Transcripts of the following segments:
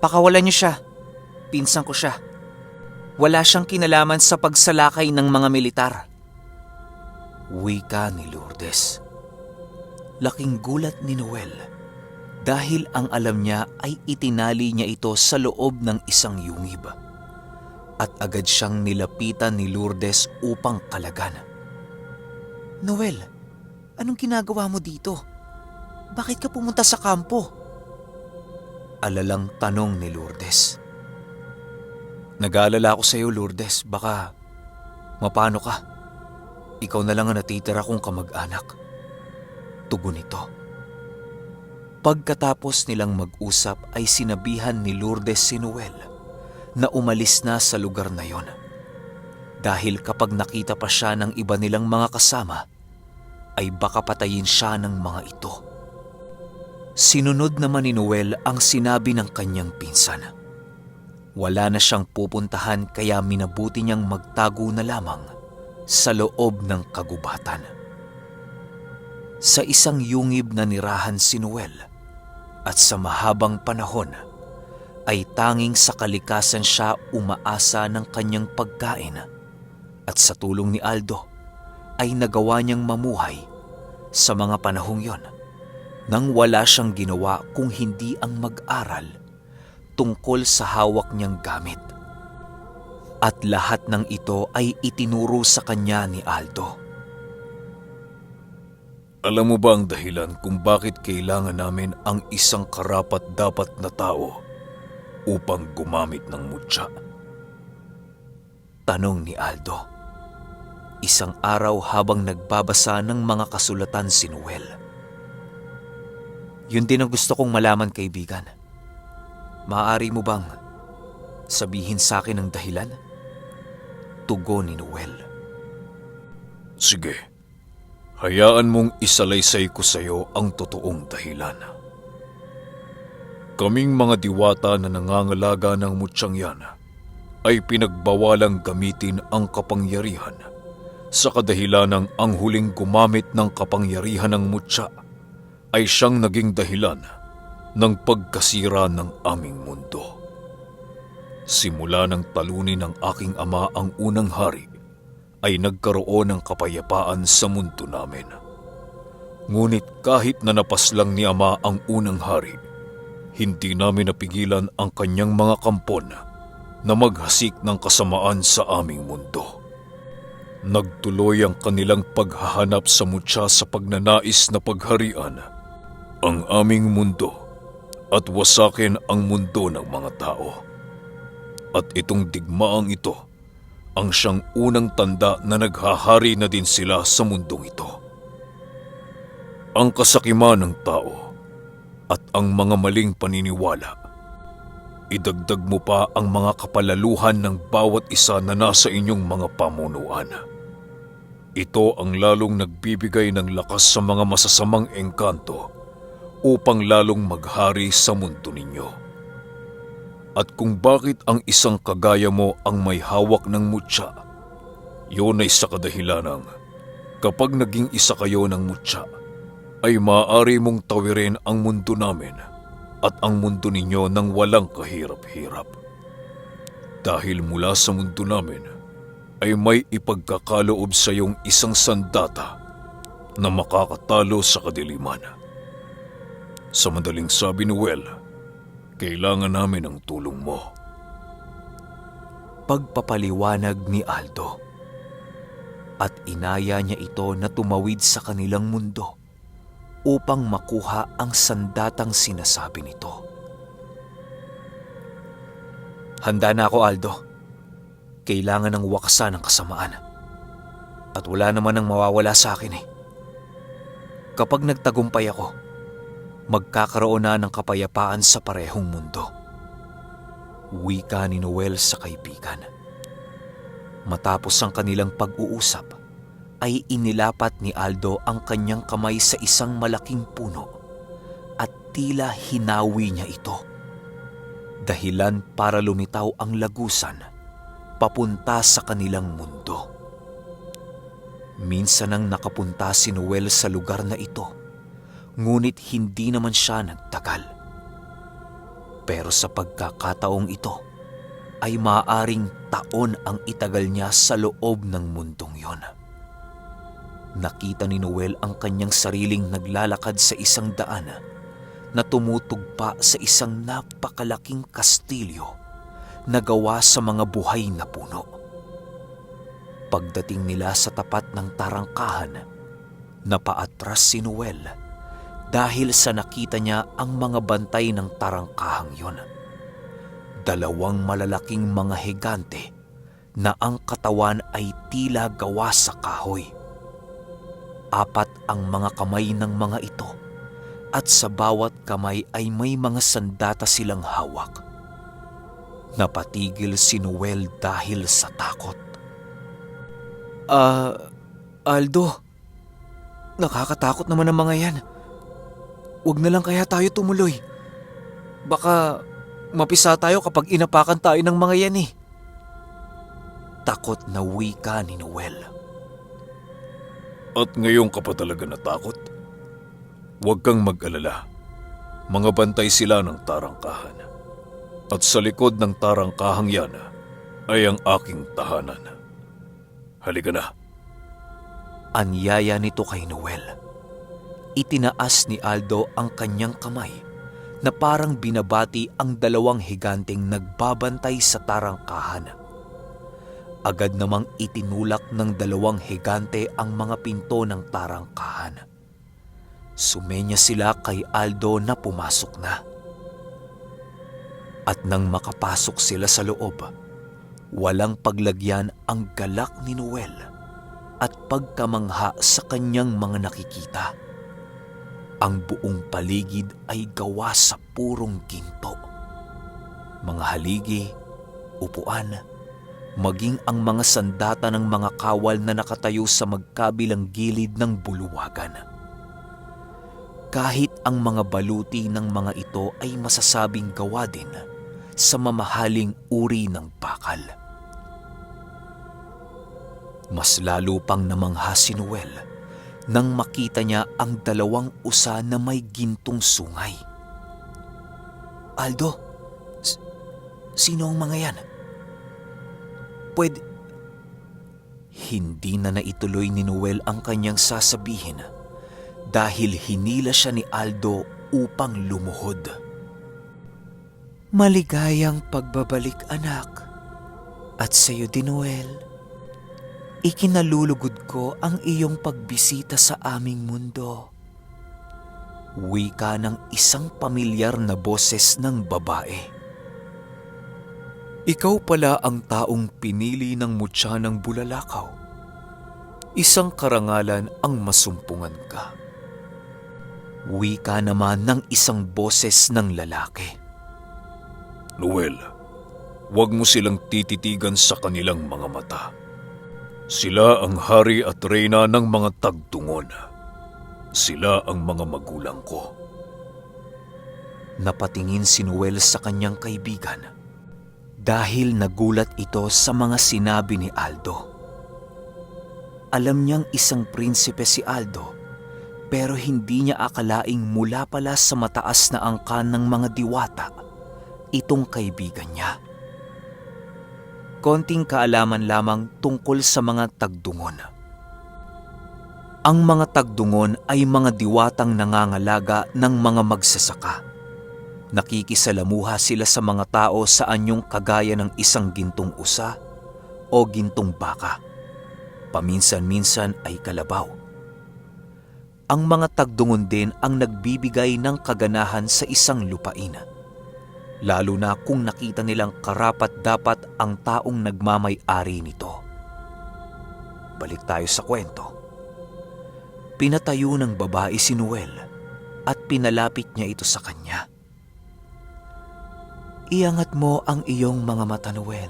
Pakawalan niyo siya. Pinsan ko siya. Wala siyang kinalaman sa pagsalakay ng mga militar. Wika ni Lourdes. Laking gulat ni Noel dahil ang alam niya ay itinali niya ito sa loob ng isang yungib. At agad siyang nilapitan ni Lourdes upang kalagan. Noel, anong ginagawa mo dito? Bakit ka pumunta sa kampo? Alalang tanong ni Lourdes. Nag-aalala ako sa iyo, Lourdes. Baka mapano ka? Ikaw na lang ang natitira kong kamag-anak. Tugon nito. Pagkatapos nilang mag-usap ay sinabihan ni Lourdes si Noel na umalis na sa lugar na yon. Dahil kapag nakita pa siya ng iba nilang mga kasama, ay baka patayin siya ng mga ito. Sinunod naman ni Noel ang sinabi ng kanyang pinsan. Wala na siyang pupuntahan kaya minabuti niyang magtago na lamang sa loob ng kagubatan. Sa isang yungib na nirahan si Noel at sa mahabang panahon ay tanging sa kalikasan siya umaasa ng kanyang pagkain at sa tulong ni Aldo ay nagawa niyang mamuhay sa mga panahong yon nang wala siyang ginawa kung hindi ang mag-aral tungkol sa hawak niyang gamit. At lahat ng ito ay itinuro sa kanya ni Aldo. Alam mo ba ang dahilan kung bakit kailangan namin ang isang karapat-dapat na tao upang gumamit ng mutya? Tanong ni Aldo. Isang araw habang nagbabasa ng mga kasulatan si Noel. Yun din ang gusto kong malaman, kaibigan. Maaari mo bang sabihin sa akin ang dahilan? Tugon ni Noel. Sige, hayaan mong isalaysay ko sa iyo ang totoong dahilan. Kaming mga diwata na nangangalaga ng mutyang yan ay pinagbawalang gamitin ang kapangyarihan sa kadahilanang ang huling gumamit ng kapangyarihan ng mutya ay siyang naging dahilan ng pagkasira ng aming mundo. Simula nang talunin ng aking ama ang unang hari, ay nagkaroon ng kapayapaan sa mundo namin. Ngunit kahit na napaslang ni ama ang unang hari, hindi namin napigilan ang kanyang mga kampon na maghasik ng kasamaan sa aming mundo. Nagtuloy ang kanilang paghahanap sa mutya sa pagnanais na pagharian ang aming mundo at wasakin ang mundo ng mga tao. At itong digmaang ito ang siyang unang tanda na naghahari na din sila sa mundong ito. Ang kasakiman ng tao at ang mga maling paniniwala. Idagdag mo pa ang mga kapalaluhan ng bawat isa na nasa inyong mga pamunuan. Ito ang lalong nagbibigay ng lakas sa mga masasamang engkanto upang lalong maghari sa mundo ninyo. At kung bakit ang isang kagaya mo ang may hawak ng mutya, yun ay sa kadahilanang kapag naging isa kayo ng mutya, ay maaari mong tawirin ang mundo namin at ang mundo ninyo ng walang kahirap-hirap. Dahil mula sa mundo namin ay may ipagkakaloob sa iyong isang sandata na makakatalo sa kadiliman. Sa madaling sabi ni Noel, kailangan namin ang tulong mo. Pagpapaliwanag ni Aldo. At inaya niya ito na tumawid sa kanilang mundo upang makuha ang sandatang sinasabi nito. Handa na ako, Aldo. Kailangan ng wakasan ng kasamaan. At wala naman ang mawawala sa akin eh. Kapag nagtagumpay ako, magkakaroon na ng kapayapaan sa parehong mundo. Wika ni Noel sa kaibigan. Matapos ang kanilang pag-uusap, ay inilapat ni Aldo ang kanyang kamay sa isang malaking puno at tila hinawi niya ito. Dahilan para lumitaw ang lagusan papunta sa kanilang mundo. Minsan nang nakapunta si Noel sa lugar na ito, ngunit hindi naman siya nagtagal. Pero sa pagkakataong ito, ay maaaring taon ang itagal niya sa loob ng mundong yon. Nakita ni Noel ang kanyang sariling naglalakad sa isang daan na tumutugpa sa isang napakalaking kastilyo na gawa sa mga buhay na puno. Pagdating nila sa tapat ng tarangkahan, napaatras si Noel dahil sa nakita niya ang mga bantay ng tarangkahang yon. 2 malalaking mga higante na ang katawan ay tila gawa sa kahoy. 4 ang mga kamay ng mga ito at sa bawat kamay ay may mga sandata silang hawak. Napatigil si Noel dahil sa takot. Aldo, nakakatakot naman ang mga yan. Huwag na lang kaya tayo tumuloy. Baka mapisa tayo kapag inapakan tayo ng mga yan eh. Takot na wika ni Noel. At ngayon ka pa talaga natakot? Huwag kang mag-alala. Mga bantay sila ng tarangkahan. At sa likod ng tarangkahang yan ay ang aking tahanan. Halika na. Anyaya nito kay Noel. Itinaas ni Aldo ang kanyang kamay na parang binabati ang 2 higanteng nagbabantay sa tarangkahan. Agad namang itinulak ng 2 higante ang mga pinto ng tarangkahan. Sumenya sila kay Aldo na pumasok na. At nang makapasok sila sa loob, walang paglagyan ang galak ni Noel at pagkamangha sa kanyang mga nakikita. Ang buong paligid ay gawa sa purong ginto. Mga haligi, upuan, maging ang mga sandata ng mga kawal na nakatayo sa magkabilang gilid ng buluwagan. Kahit ang mga baluti ng mga ito ay masasabing gawa din sa mamahaling uri ng bakal. Mas lalo pang namangha si Noel nang makita niya ang 2 usa na may gintong sungay. Aldo, sino ang mga yan? Pwede... Hindi na naituloy ni Noel ang kanyang sasabihin dahil hinila siya ni Aldo upang lumuhod. Maligayang pagbabalik, anak. At sa'yo din, Noel. Ikinalulugod ko ang iyong pagbisita sa aming mundo. Wika ng isang pamilyar na boses ng babae. Ikaw pala ang taong pinili ng mutya ng bulalakaw. Isang karangalan ang masumpungan ka. Wika naman ng isang boses ng lalaki. Noel, huwag mo silang tititigan sa kanilang mga mata. Sila ang hari at reyna ng mga tagtungon. Sila ang mga magulang ko. Napatingin si Noel sa kanyang kaibigan dahil nagulat ito sa mga sinabi ni Aldo. Alam niyang isang prinsipe si Aldo, pero hindi niya akalaing mula pala sa mataas na angkan ng mga diwata itong kaibigan niya. Konting kaalaman lamang tungkol sa mga tagdungon. Ang mga tagdungon ay mga diwatang nangangalaga ng mga magsasaka. Nakikisalamuha sila sa mga tao sa anyong kagaya ng isang gintong usa o gintong baka. Paminsan-minsan ay kalabaw. Ang mga tagdungon din ang nagbibigay ng kaganahan sa isang lupain. Lalo na kung nakita nilang karapat-dapat ang taong nagmamay-ari nito. Balik tayo sa kwento. Pinatayo ng babae si Noel at pinalapit niya ito sa kanya. Iangat mo ang iyong mga mata, Noel.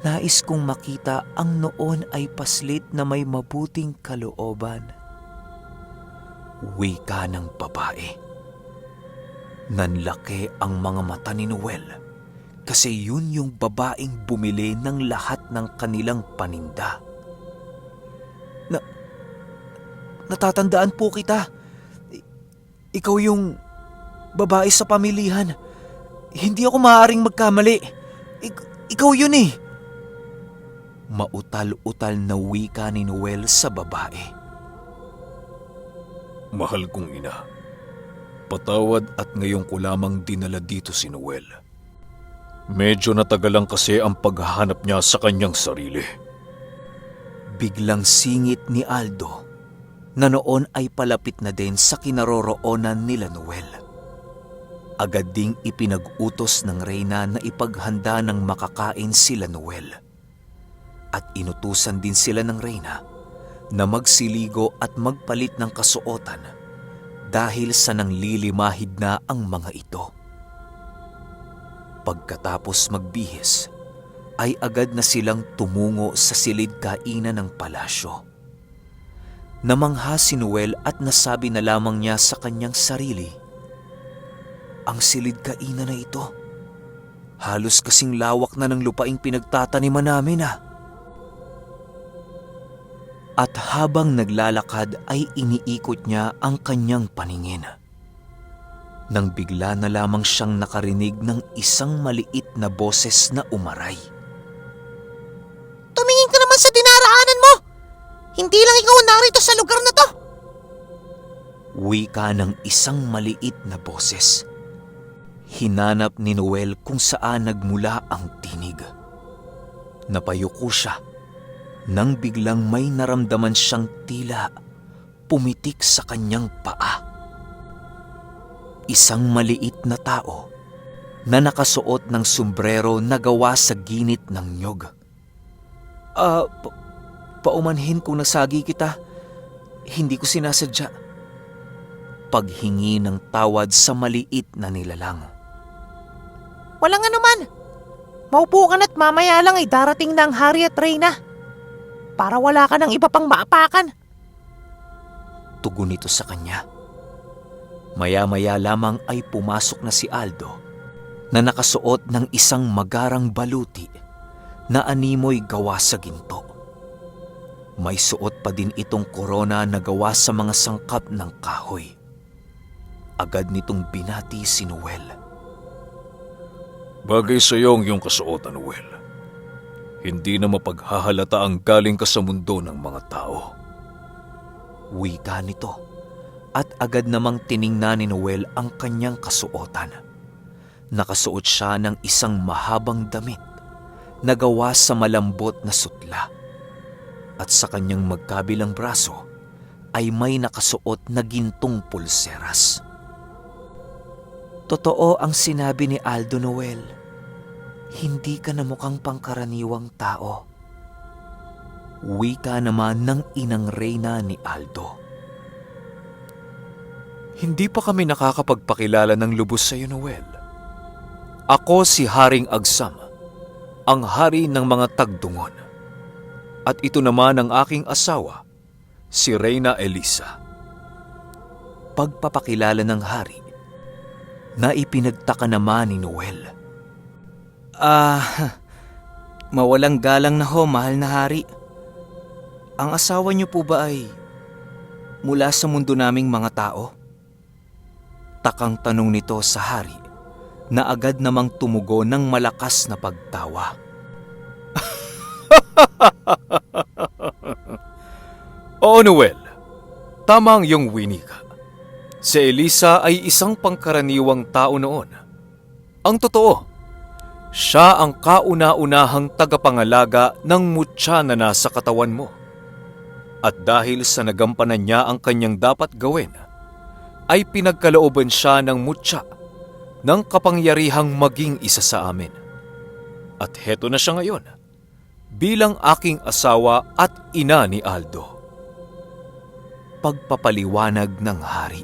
Nais kong makita ang noon ay paslit na may mabuting kalooban. Wika ng babae. Nanlaki ang mga mata ni Noel kasi yun yung babaeng bumili ng lahat ng kanilang paninda. Natatandaan po kita. Ikaw yung babae sa pamilihan. Hindi ako maaaring magkamali. Ikaw yun eh. Mautal-utal na wika ni Noel sa babae. Mahal kong ina, patawad at ngayon ko lamang dinala dito si Noel. Medyo natagalan kasi ang paghahanap niya sa kanyang sarili. Biglang singit ni Aldo na noon ay palapit na din sa kinaroroonan nila Noel. Agad ding ipinag-utos ng reyna na ipaghanda ng makakain sila Noel. At inutusan din sila ng reyna na magsiligo at magpalit ng kasuotan dahil sa nanglilimahid na ang mga ito. Pagkatapos magbihis, ay agad na silang tumungo sa silid kainan ng palasyo. Namangha si Noel at nasabi na lamang niya sa kanyang sarili, ang silid kainan na ito, halos kasing lawak na ng lupaing pinagtataniman namin ah. At habang naglalakad ay iniikot niya ang kanyang paningin. Nang bigla na lamang siyang nakarinig ng isang maliit na boses na umaray. Tumingin ka naman sa dinaraanan mo! Hindi lang ikaw narito sa lugar na to! Wika ng isang maliit na boses. Hinanap ni Noel kung saan nagmula ang tinig. Napayuko siya nang biglang may naramdaman siyang tila pumitik sa kanyang paa. Isang maliit na tao na nakasuot ng sombrero na gawa sa ginit ng nyog. Paumanhin kung nasagi kita. Hindi ko sinasadya. Paghingi ng tawad sa maliit na nilalang. Walang anuman. Maupo ka na't mamaya lang ay darating na ang hari at reyna. Para wala ka ng iba pang maapakan. Tugon nito sa kanya. Maya-maya lamang ay pumasok na si Aldo na nakasuot ng isang magarang baluti na animoy gawa sa ginto. May suot pa din itong korona na gawa sa mga sangkap ng kahoy. Agad nitong binati si Noel. Bagay sa iyo ang iyong kasuotan, Noel. Hindi na mapaghahalata ang galing ka sa mundo ng mga tao. Wika nito. At agad namang tiningnan ni Noel ang kanyang kasuotan. Nakasuot siya ng isang mahabang damit na gawa sa malambot na sutla. At sa kanyang magkabilang braso ay may nakasuot na gintong pulseras. Totoo ang sinabi ni Aldo, Noel. Hindi ka na mukhang pangkaraniwang tao. Wika naman ng inang reyna ni Aldo. Hindi pa kami nakakapagpakilala ng lubos sa iyo, Noel. Ako si Haring Agsam, ang hari ng mga tagdungon. At ito naman ang aking asawa, si Reyna Elisa. Pagpapakilala ng hari, na ipinagtaka naman ni Noel. Mawalang galang na ho, mahal na hari. Ang asawa niyo po ba ay mula sa mundo naming mga tao? Takang tanong nito sa hari na agad namang tumugon ng malakas na pagtawa. Oo, Noel. Tama ang iyong winika. Si Elisa ay isang pangkaraniwang tao noon. Ang totoo, siya ang kauna-unahang tagapangalaga ng mutya na nasa katawan mo. At dahil sa nagampanan niya ang kanyang dapat gawin, ay pinagkalooban siya ng mutya ng kapangyarihang maging isa sa amin. At heto na siya ngayon, bilang aking asawa at ina ni Aldo. Pagpapaliwanag ng hari.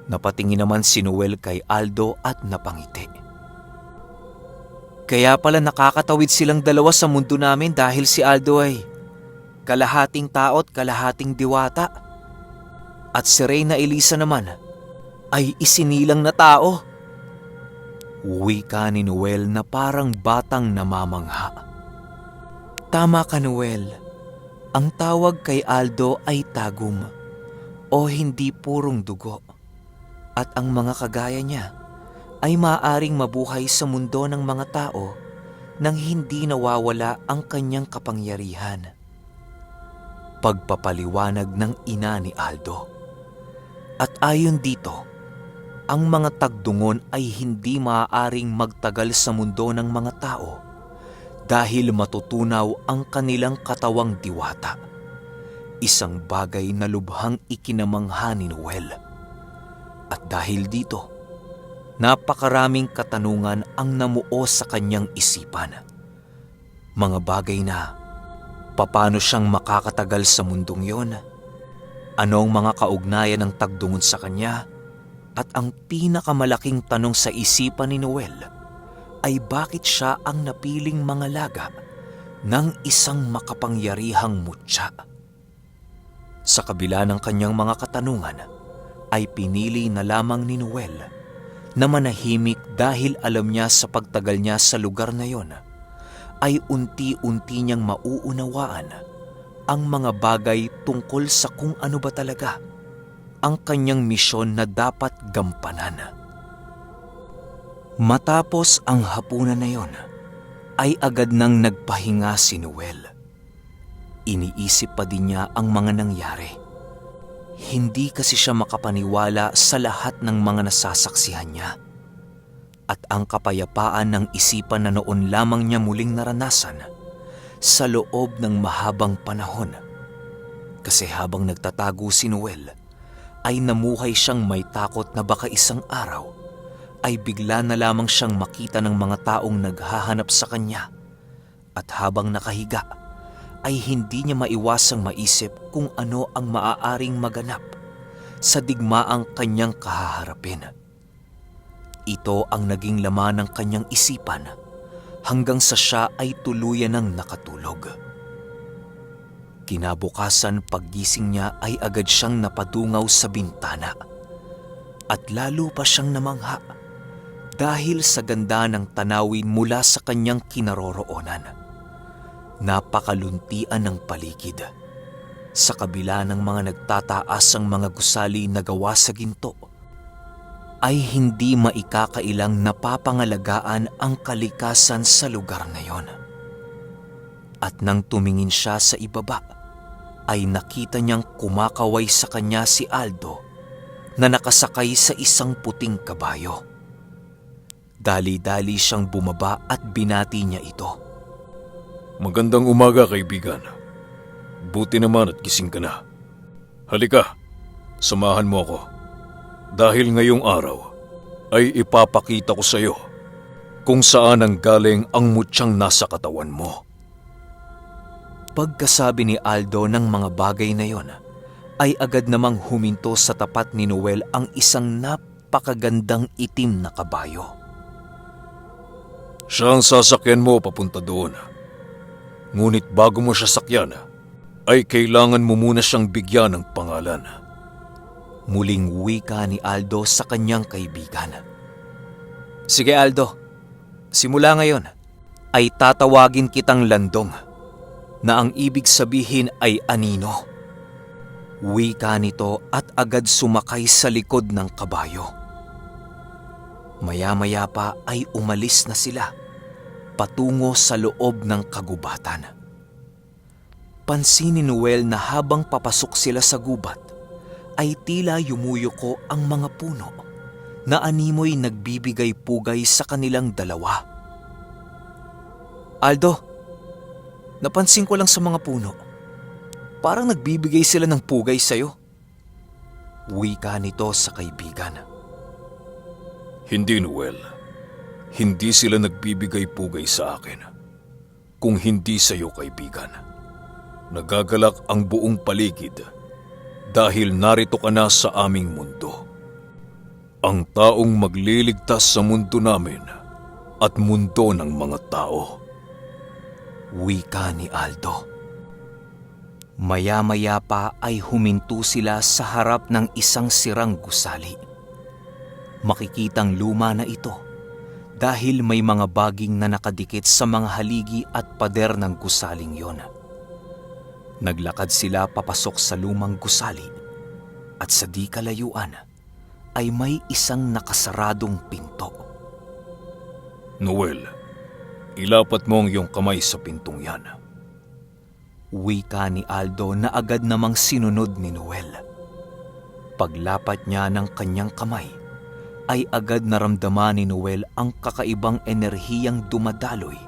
Napatingin naman si Noel kay Aldo at napangiti. Kaya pala nakakatawid silang dalawa sa mundo namin dahil si Aldo ay kalahating tao at kalahating diwata. At si Reyna Elisa naman ay isinilang na tao. Wika ni Noel na parang batang namamangha. Tama ka, Noel. Ang tawag kay Aldo ay tagum o hindi purong dugo. At ang mga kagaya niya ay maaaring mabuhay sa mundo ng mga tao nang hindi nawawala ang kanyang kapangyarihan. Pagpapaliwanag ng ina ni Aldo. At ayon dito, ang mga tagdungon ay hindi maaaring magtagal sa mundo ng mga tao dahil matutunaw ang kanilang katawang diwata. Isang bagay na lubhang ikinamangha ni Noel. At dahil dito, napakaraming katanungan ang namuo sa kanyang isipan. Mga bagay na, paano siyang makakatagal sa mundong yon? Anong mga kaugnayan ng tagdungon sa kanya? At ang pinakamalaking tanong sa isipan ni Noel ay bakit siya ang napiling mangalaga ng isang makapangyarihang mutya? Sa kabila ng kanyang mga katanungan, ay pinili na lamang ni Noel na manahimik dahil alam niya sa pagtagal niya sa lugar na yon ay unti-unti niyang mauunawaan ang mga bagay tungkol sa kung ano ba talaga ang kanyang misyon na dapat gampanan. Matapos ang hapunan na yon, ay agad nang nagpahinga si Noel. Iniisip pa din niya ang mga nangyari. Hindi kasi siya makapaniwala sa lahat ng mga nasasaksihan niya. At ang kapayapaan ng isipan na noon lamang niya muling naranasan sa loob ng mahabang panahon. Kasi habang nagtatago si Noel, ay namuhay siyang may takot na baka isang araw ay bigla na lamang siyang makita ng mga taong naghahanap sa kanya. At habang nakahiga, ay hindi niya maiwasang maisip kung ano ang maaaring maganap sa digmaang kanyang kahaharapin. Ito ang naging laman ng kanyang isipan hanggang sa siya ay tuluyan ng nakatulog. Kinabukasan paggising niya ay agad siyang napadungaw sa bintana at lalo pa siyang namangha dahil sa ganda ng tanawin mula sa kanyang kinaroroonan. Napakaluntian ng paligid. Sa kabila ng mga nagtataasang mga gusali na gawa sa ginto, ay hindi maikakailang napapangalagaan ang kalikasan sa lugar na yon. At nang tumingin siya sa ibaba, ay nakita niyang kumakaway sa kanya si Aldo na nakasakay sa isang puting kabayo. Dali-dali siyang bumaba at binati niya ito. Magandang umaga, kaibigan. Buti naman at gising ka na. Halika, samahan mo ako. Dahil ngayong araw ay ipapakita ko sa iyo kung saan ang galing ang mutyang nasa katawan mo. Pagkasabi ni Aldo ng mga bagay na yon, ay agad namang huminto sa tapat ni Noel ang isang napakagandang itim na kabayo. Siya ang sasakyan mo papunta doon. Ngunit bago mo siya sakyan, ay kailangan mo muna siyang bigyan ng pangalan. Muling wika ni Aldo sa kanyang kaibigan. Sige Aldo, simula ngayon ay tatawagin kitang Landong, na ang ibig sabihin ay anino. Wika nito at agad sumakay sa likod ng kabayo. Maya-maya pa ay umalis na sila patungo sa loob ng kagubatan. Pansin ni Noel na habang papasok sila sa gubat, ay tila yumuyuko ang mga puno na animoy nagbibigay pugay sa kanilang dalawa. Aldo, napansin ko lang sa mga puno, parang nagbibigay sila ng pugay sa'yo. Wika nito sa kaibigan. Hindi, Noel. Hindi sila nagbibigay pugay sa akin. Kung hindi sa iyo, kaibigan. Nagagalak ang buong paligid dahil narito ka na sa aming mundo. Ang taong magliligtas sa mundo namin at mundo ng mga tao. Wika ni Aldo. Maya-maya pa ay huminto sila sa harap ng isang sirang gusali. Makikitang luma na ito dahil may mga baging na nakadikit sa mga haligi at pader ng gusaling yon. Naglakad sila papasok sa lumang gusali at sa di kalayuan ay may isang nakasaradong pinto. Noel, ilapat mo ang iyong kamay sa pintong yan. Wika ni Aldo na agad namang sinunod ni Noel. Paglapat niya ng kanyang kamay, ay agad naramdaman ni Noel ang kakaibang enerhiyang dumadaloy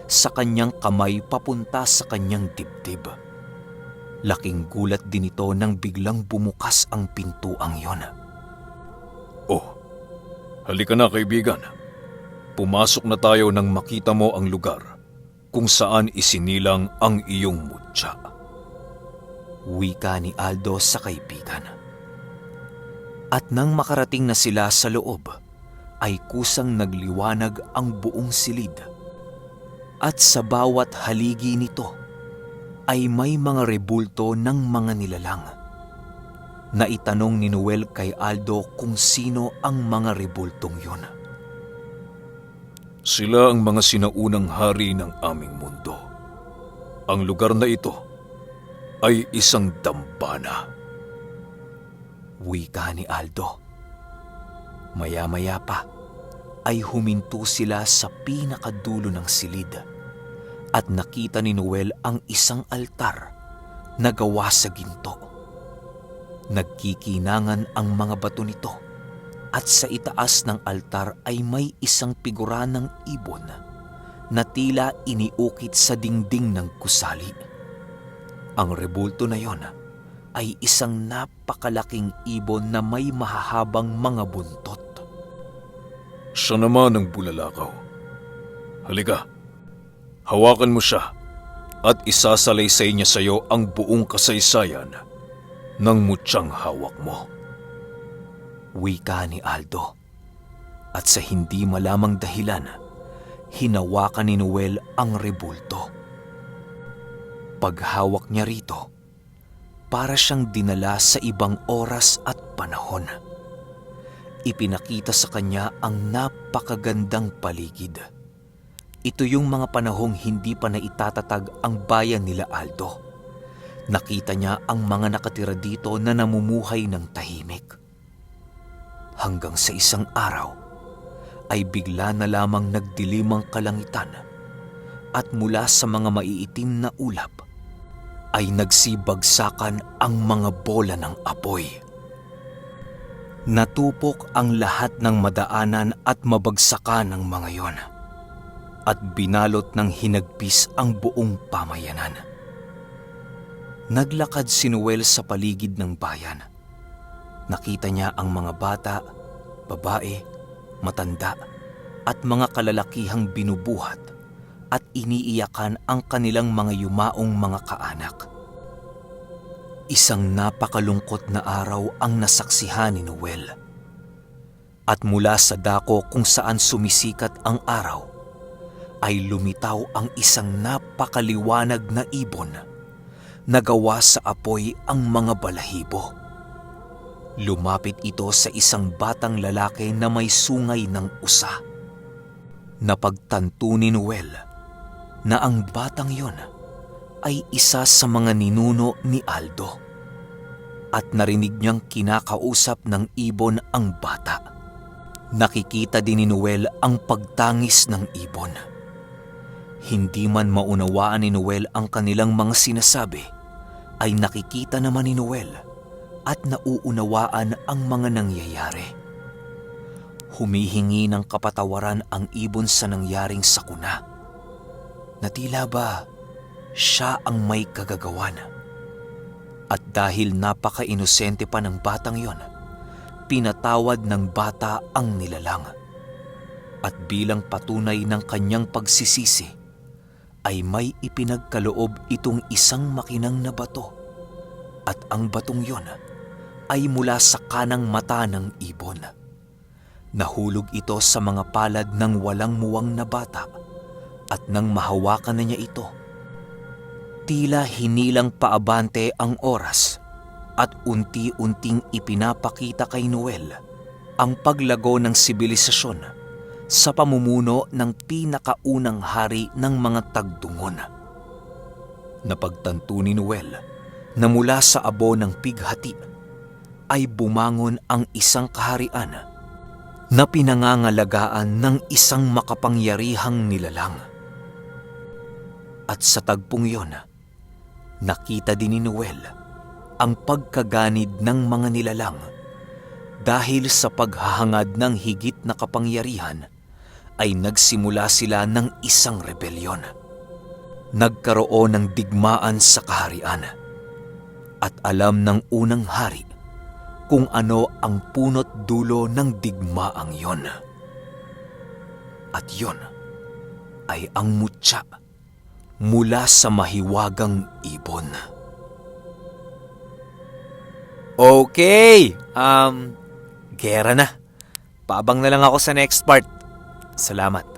sa kanyang kamay papunta sa kanyang dibdib. Laking gulat din ito nang biglang bumukas ang pintuang yon. Oh, halika na kaibigan. Pumasok na tayo nang makita mo ang lugar kung saan isinilang ang iyong mutya. Wika ni Aldo sa kaibigan. At nang makarating na sila sa loob, ay kusang nagliwanag ang buong silid. At sa bawat haligi nito, ay may mga rebulto ng mga nilalang. Naitanong ni Noel kay Aldo kung sino ang mga rebultong yun. Sila ang mga sinaunang hari ng aming mundo. Ang lugar na ito ay isang dambana. Wika ni Aldo. Maya-maya pa ay huminto sila sa pinakadulo ng silid at nakita ni Noel ang isang altar na gawa sa ginto. Nagkikinangan ang mga bato nito at sa itaas ng altar ay may isang figura ng ibon na tila iniukit sa dingding ng gusali. Ang rebulto na yon ay isang napakalaking ibon na may mahahabang mga buntot. Siya naman ang bulalakaw. Halika, hawakan mo siya at isasalaysay niya sa iyo ang buong kasaysayan ng mutyang hawak mo. Wika ni Aldo. At sa hindi malamang dahilan, hinawakan ni Noel ang rebulto. Paghawak niya rito, para siyang dinala sa ibang oras at panahon. Ipinakita sa kanya ang napakagandang paligid. Ito yung mga panahong hindi pa naitatatag ang bayan nila Aldo. Nakita niya ang mga nakatira dito na namumuhay ng tahimik. Hanggang sa isang araw, ay bigla na lamang nagdilim ang kalangitan at mula sa mga maiitim na ulap ay nagsibagsakan ang mga bola ng apoy. Natupok ang lahat ng madaanan at mabagsakan ng mga yon at binalot ng hinagpis ang buong pamayanan. Naglakad si Noel sa paligid ng bayan. Nakita niya ang mga bata, babae, matanda at mga kalalakihang binubuhat at iniiyakan ang kanilang mga yumaong mga kaanak. Isang napakalungkot na araw ang nasaksihan ni Noel. At mula sa dako kung saan sumisikat ang araw, ay lumitaw ang isang napakaliwanag na ibon na gawa sa apoy ang mga balahibo. Lumapit ito sa isang batang lalaki na may sungay ng usa. Napagtanto ni Noel na ang batang yon ay isa sa mga ninuno ni Aldo at narinig niyang kinakausap ng ibon ang bata. Nakikita din ni Noel ang pagtangis ng ibon. Hindi man maunawaan ni Noel ang kanilang mga sinasabi, ay nakikita naman ni Noel at nauunawaan ang mga nangyayari. Humihingi ng kapatawaran ang ibon sa nangyaring sakuna, na tila ba siya ang may kagagawan. At dahil napaka-inosente pa ng batang yon, pinatawad ng bata ang nilalang. At bilang patunay ng kanyang pagsisisi, ay may ipinagkaloob itong isang makinang na bato. At ang batong yon ay mula sa kanang mata ng ibon. Nahulog ito sa mga palad ng walang muwang na bata at nang mahawakan na niya ito, tila hinilang paabante ang oras at unti-unting ipinapakita kay Noel ang paglago ng sibilisasyon sa pamumuno ng pinakaunang hari ng mga tagtungon. Napagtanto ni Noel na mula sa abo ng pighati ay bumangon ang isang kaharian na pinangangalagaan ng isang makapangyarihang nilalang. At sa tagpong iyon, nakita din ni Noel ang pagkaganid ng mga nilalang dahil sa paghahangad ng higit na kapangyarihan ay nagsimula sila ng isang rebelyon. Nagkaroon ng digmaan sa kaharian at alam ng unang hari kung ano ang punot dulo ng digmaang yon. At yon ay ang mutya mula sa mahiwagang ibon. Okay, gera na. Paabang na lang ako sa next part. Salamat.